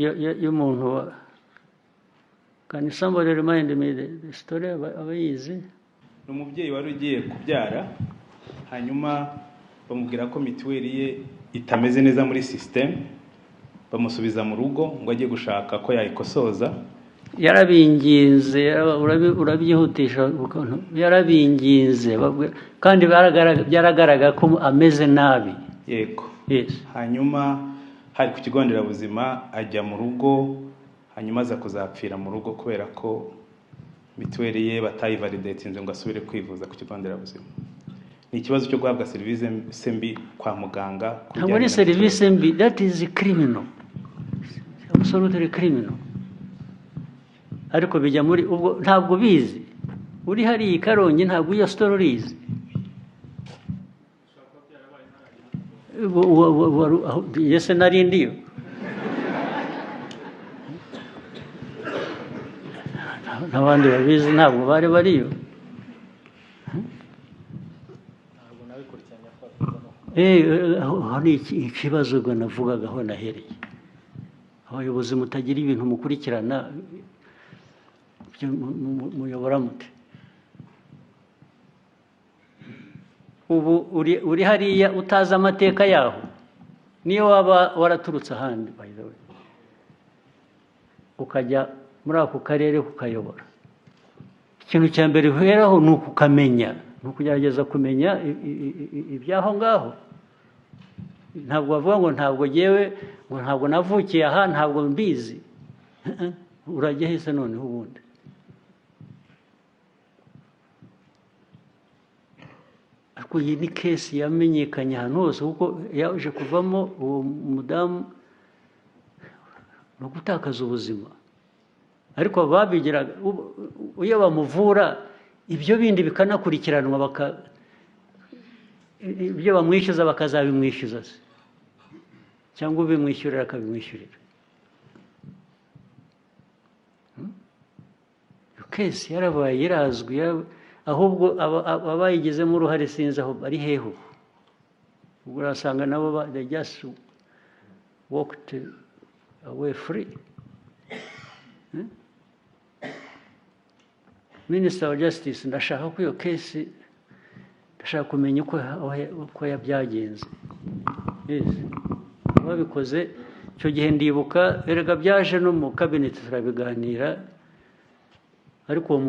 Y'umuntu can somebody remind me the story? Abayizi? Ni umubyeyi wari ugiye kubyara, hanyuma bamubwira ko mituweli ye itameze neza muri sisiteme, bamusubiza mu rugo ngo ajye gushaka ko yayikosoza. Yarabinginze, urabyihutisha ukuntu yarabinginze, kandi byaragaragara ko ameze nabi. Yego. Yes. Hanyuma hari ku kigo nderabuzima, ajya mu rugo, hanyuma aza kuzapfira mu rugo kubera ko mituweli ye batayivalidatinze ngo asubire kwivuza ku kigo nderabuzima. Ni ikibazo cyo guhabwa serivisi mbi kwa muganga ku Ntabwo ari bijyanye na serivisi mituweli. mbi, that is criminal, absolutely criminal. Ariko bijya muri ubwo ntabwo bizi uri hariya i Karongi, ntabwo iyo story urizi. Ese nari ndiyo n'abandi babizi ntabwo bari bariyo. Ntabwo nabikurikiranye nyakubahwa. Aho ni ikibazo ubwo navugaga aho nahereye. Abayobozi mutagira ibintu mukurikirana, ibyo muyobora mute? Ubu uri hariya utazi amateka yaho, niyo waba waraturutse ahandi, by the way, ukajya muri ako karere kukayobora, ikintu cya mbere uheraho ni ukukamenya, ni ukugerageza kumenya iby'aho ngaho. Ntabwo bavuga ngo ntabwo jyewe, ngo ntabwo navukiye aha, ntabwo mbizi. Urajya hese noneho ubundi? Ariko iyi ni kesi yamenyekanye ahantu hose, kuko yaje kuvamo uwo mudamu ni ugutakaza ubuzima. Ariko babigiraga, iyo bamuvura ibyo bindi bikanakurikiranwa, ibyo bamwishyuza bakazabimwishyuza se, cyangwa ubimwishyurira akabimwishyurira. Iyo kesi yarabaye, irazwi, ahubwo abayigizemo uruhare sinzi aho bari hehe ubu. Ubwo urasanga nabo they just walked away free. Minister wa Justice, ndashaka ko iyo kesi, ndashaka kumenya uko byagenze. Yes. Babikoze icyo gihe ndibuka, erega byaje no mu cabinet turabiganira, ariko uwo